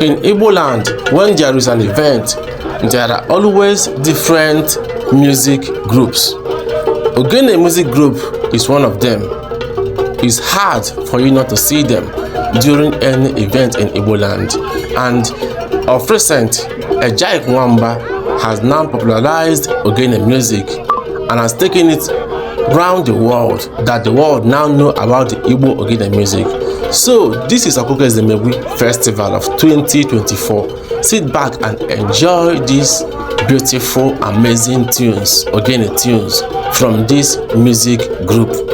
In Igbo land, when there is an event, there are always different music groups. Ogene music group is one of them. It's hard for you not to see them during any event in Igbo land. And of recent, Ejike Nwamba has now popularized Ogene music and has taken it round the world, that the world now know about the Igbo Ogene music. So this is Okuku Ezemewi Festival of 2024. Sit back and enjoy these beautiful, amazing tunes, Ogene tunes from this music group.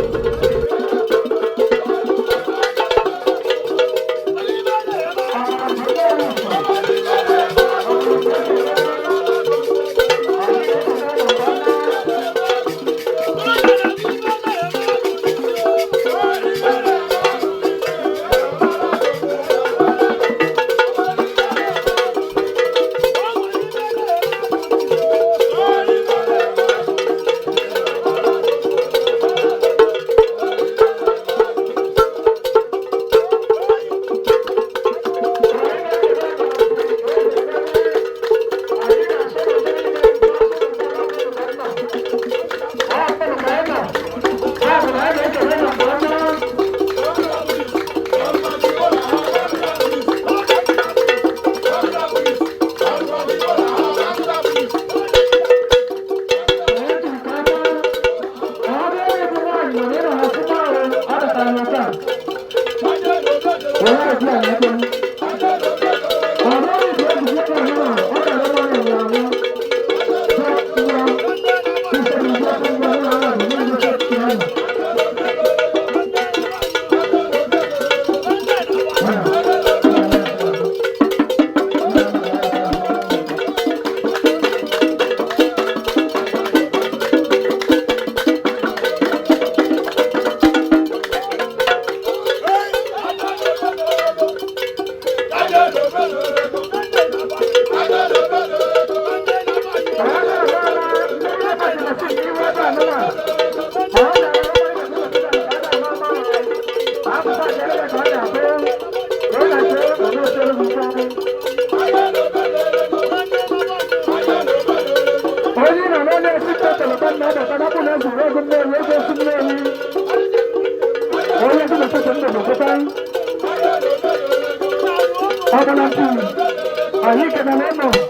Anyị kenere ụnụ.